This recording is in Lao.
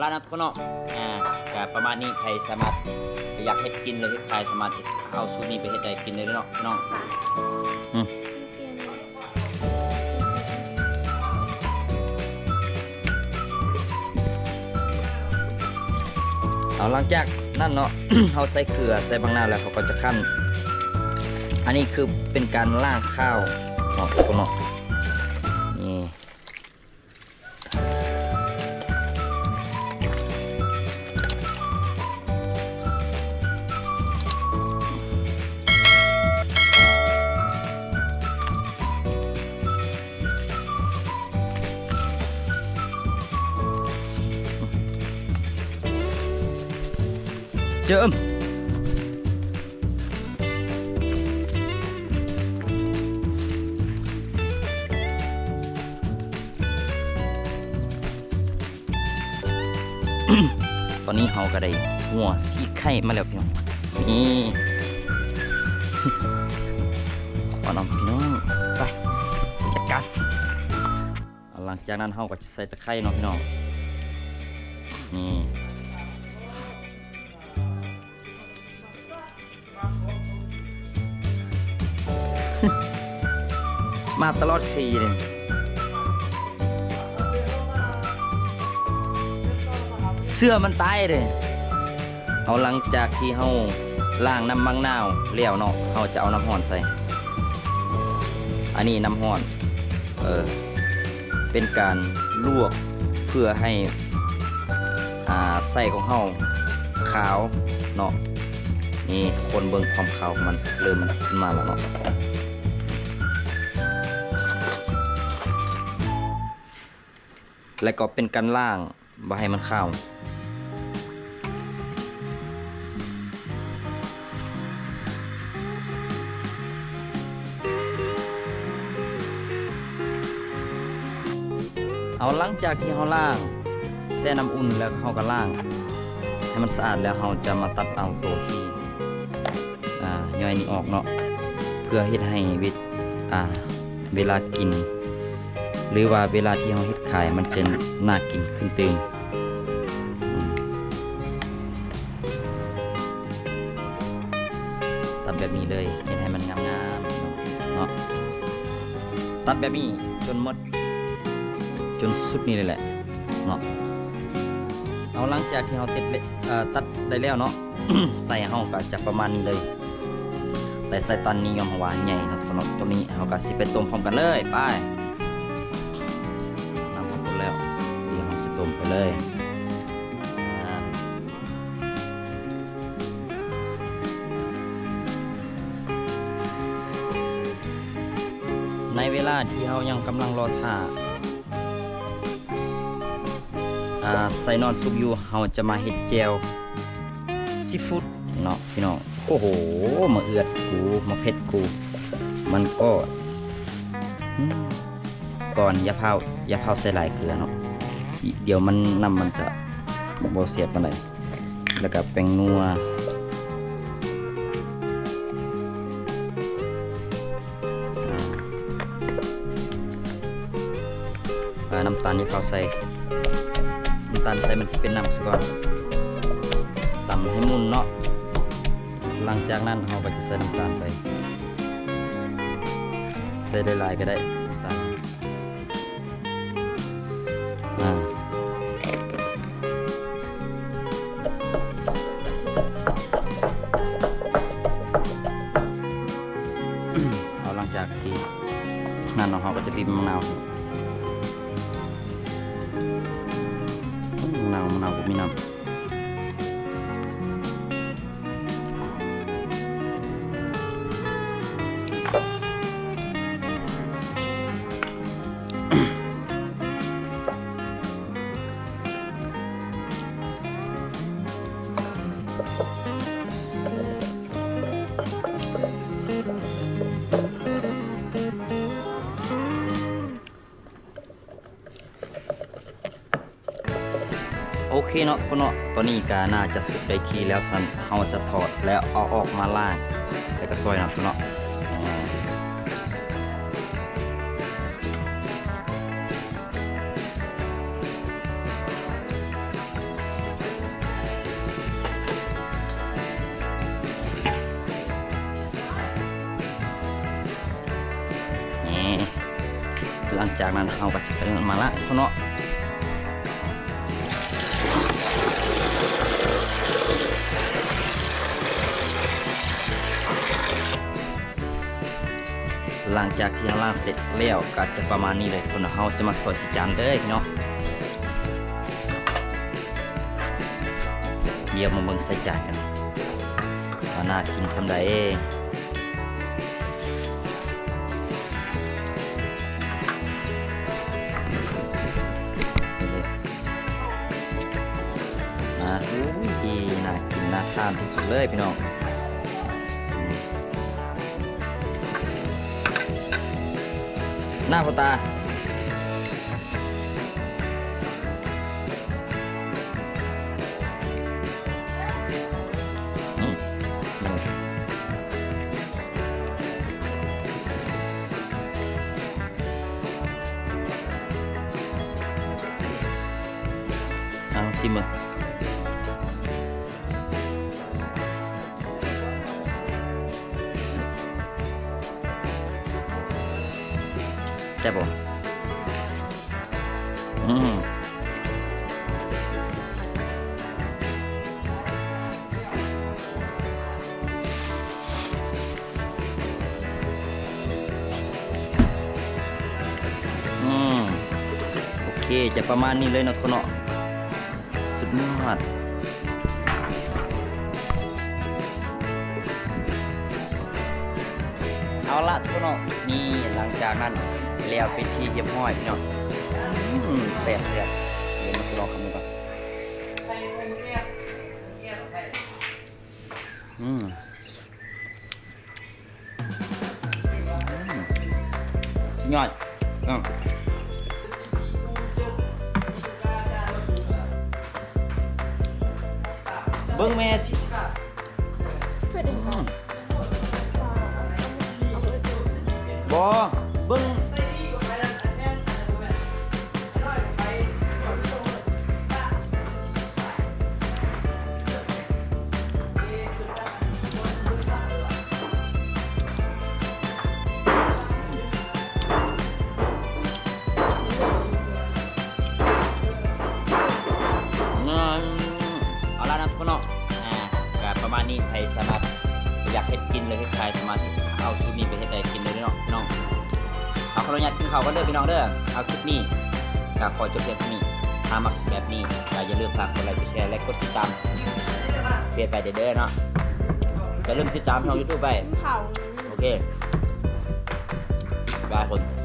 ປານະທຸກຄົນເນາະ ອ່າ ກະປະມານນີ້ ໃຜສາມາດຢາກເຮັດກິນ ຫຼື ເຮັດຂາຍ ສາມາດເອົາສູດນີ້ໄປເຮັດໄດ້ກິນໄດ້ເລີຍເນາະ ພີ່ນ້ອງ ອືມ ເອົາ ຫຼັງຈາກນັ້ນເນາະ ເຮົາໃສ່ເກືອ ໃສ່ບັກນາວແລ້ວ ເຮົາກໍຈະຄັ້ນ ອັນນີ້ຄືເປັນການລ້າງຄາວເນາະ ທຸກຄົນເນາະ ນີ້. ເຈີ້ມ ຕອນນີ້ເຮົາກໍໄດ້ຫົວສີໄຂ່ມາແລ້ວພີ່ນ້ອງ ນີ້ ຂໍນຳພີ່ນ້ອງ ໄປ ຈັດການ ຫຼັງຈາກນັ້ນເຮົາກໍຈະໃສ່ຕະໄຄເນາະພີ່ນ້ອງ ນີ້ ມາຕະຫຼອດປີເດ້ ເຊື້ອມັນຕາຍເດ້. ເອົາ ຫຼັງຈາກທີ່ເຮົາລ້າງນ້ຳໝາກນາວແລ້ວເນາະ ເຮົາຈະເອົານ້ຳຮ້ອນໃສ່ ອັນນີ້ນ້ຳຮ້ອນ ເອີ ເປັນການລວກເພື່ອໃຫ້ ອ່າ ໄສ້ຂອງເຮົາຂາວເນາະ ນີ້ ຄົນເບິ່ງຄວາມຂາວຂອງມັນ ເລີ່ມມັນຂຶ້ນມາແລ້ວເນາະ ແລະກໍເປັນການລ້າງ ບໍ່ໃຫ້ມັນຄາວ ເອົາ ຫຼັງຈາກທີ່ເຮົາລ້າງ ແຊ່ນ້ຳອຸ່ນແລ້ວ ເຮົາກໍລ້າງໃຫ້ມັນສະອາດແລ້ວ ເຮົາຈະມາຕັດເອົາໂຕທີ່ ອ່າ ຍ່ອຍນີ້ອອກເນາະ ເພື່ອເຮັດໃຫ້ເວ ອ່າ ເວລາກິນ ຫຼືວ່າເວລາທີ່ເຮົາເຮັດຂາຍ ມັນຈະໜ້າກິນຂຶ້ນຕື່ມ. ອືມ ຕັດແບບນີ້ເລີຍ ເຮັດໃຫ້ມັນງາມໆເນາະ ຕັດແບບນີ້ຈົນໝົດ ຈົນສຸດນີ້ເລີຍແຫຼະເນາະ. ເອົາ ຫຼັງຈາກທີ່ເຮົາເຕັດ ເອີ ຕັດໄດ້ແລ້ວເນາະ ໄສ້ເຮົາກໍຈະປະມານນີ້ເລີຍ ແຕ່ໄສ້ຕັນນີ້ຍອມເຮົາວ່າໃຫຍ່ເນາະ ຕົວນີ້ເຮົາກໍຊິໄປຕົ້ມພ້ອມກັນເລີຍ ໄປ ນ້ຳເຮົາໝົດແລ້ວ ດຽວເຮົາຊິຕົ້ມໄປເລີຍ ອາ ໃນເວລາທີ່ເຮົາຍັງກຳລັງລໍຖ້າ ອ່າ ໄສ້ນອນສຸກຢູ່ ເຮົາຈະມາເຮັດແຈ່ວຊີຟູດເນາະພີ່ນ້ອງ. ໂອ້ໂຫ ມາເອືອດກູ ມາເຜັດກູ ມັນກໍ ອືມ ກ່ອນ ຢ່າພ້າວ ຢ່າພ້າວໃສ່ຫຼາຍເກືອເນາະ ດຽວມັນ ນ້ຳມັນຈະບໍ່ແຊບປານໃດ. ແລ້ວກໍແປ້ງນົວ ອາ ອາ ນ້ຳຕານທີ່ເຂົາໃສ່ ນ້ຳຕານໃສ່ມັນຊິເປັນນ້ຳຊະກ່ອນ ຕຳໃຫ້ໝຸ່ນເນາະ. ຫຼັງຈາກນັ້ນເຮົາກໍຈະໃສ່ນ້ຳຕານໄປ ໃສ່ຫຼາຍໆກໍໄດ້ ນ້ຳຕານ. ອາ ເອົາ ຫຼັງຈາກທີ່ນັ້ນເນາະ ເຮົາກໍຈະບີບມະນາວ ມະນາວ ມະນາວບໍ່ມີນ້ຳ. ໂອເຄເນາະ ເນາະ ຕອນນີ້ກະໜ້າຈະສຸກໄດ້ທີ່ແລ້ວຊັ້ນ ເຮົາຈະຖອດແລ້ວເອົາອອກມາລ້າງ ແລ້ວກະຊອຍເນາະ ເນາະ. ອາ ເ ຫຼັງຈາກນັ້ນເຮົາກໍຈະມາລ້າງເນາະ. ຫຼັງຈາກທີ່ເຮົາລ້າງເສັດແລ້ວກໍຈະປະມານນີ້ເລີຍ. ເຮົາຈະມາຊອຍໃສ່ຈານເດີພີ່ນ້ອງ. ດຽວມາເບິ່ງໃສ່ຈານກັນວ່າໜ້າກິນສ່ຳໃດ. ມາ ອູ້ຍ ໜ້າກິນໜ້າທານທີ່ສຸດເລີຍພີ່ນ້ອງ. ໜ້າພໍ່ຕາ. ອືມ ເອົາ ຊີມເບິ່ງ. ແຊບບໍ່? ອືມ ອືມ ໂອເຄ ຈະປະມານນີ້ເລີຍເນາະ ທຸກຄົນເນາະ. ສຸດຍອດ. ເອົາລະ ທຸກຄົນເນາະ ນີ້ ຫຼັງຈາກນັ້ນແລ້ວເປັນທີ່ຮຽບຮ້ອຍພີ່ນ້ອງ. ອືມ ແຊບໆ ດຽວມາຊິລອງຄຳໜຶ່ງກ່ອນ. ອືມ ອືມ ສຸດຍອດ ເບິ່ງແມ່ຊິ ອືມ ບໍ່ ເບິ່ງ. ເອົາລະເນາະ ທຸກຄົນເນາະ ອ່າ ກະປະມານນີ້. ໃຜສາມາດ ຢາກເຮັດກິນ ຫຼື ເຮັດຂາຍ ສາມາດເອົາສູດນີ້ໄປເຮັດໄດ້ກິນເລີຍເນາະພີ່ນ້ອງ. ເອົາ ຂໍອະນຸຍາດກິນເຂົ້າກ່ອນເດີພີ່ນ້ອງເດີ. ເອົາ ຄລິບນີ້ກໍຂໍຈົບພຽງເທົ່ານີ້. ຖ້າມັກແບບນີ້ກໍຢ່າລືມຝາກກົດໄລ ກົດແຊ ແລະ ກົດຕິດຕາມເພຈໄວ້ເດີເນາະ. ຢ່າລືມຕິດຕາມຊ່ອງຢູທູບໄວ້. ໂອເຄ ບາຍຄົນ.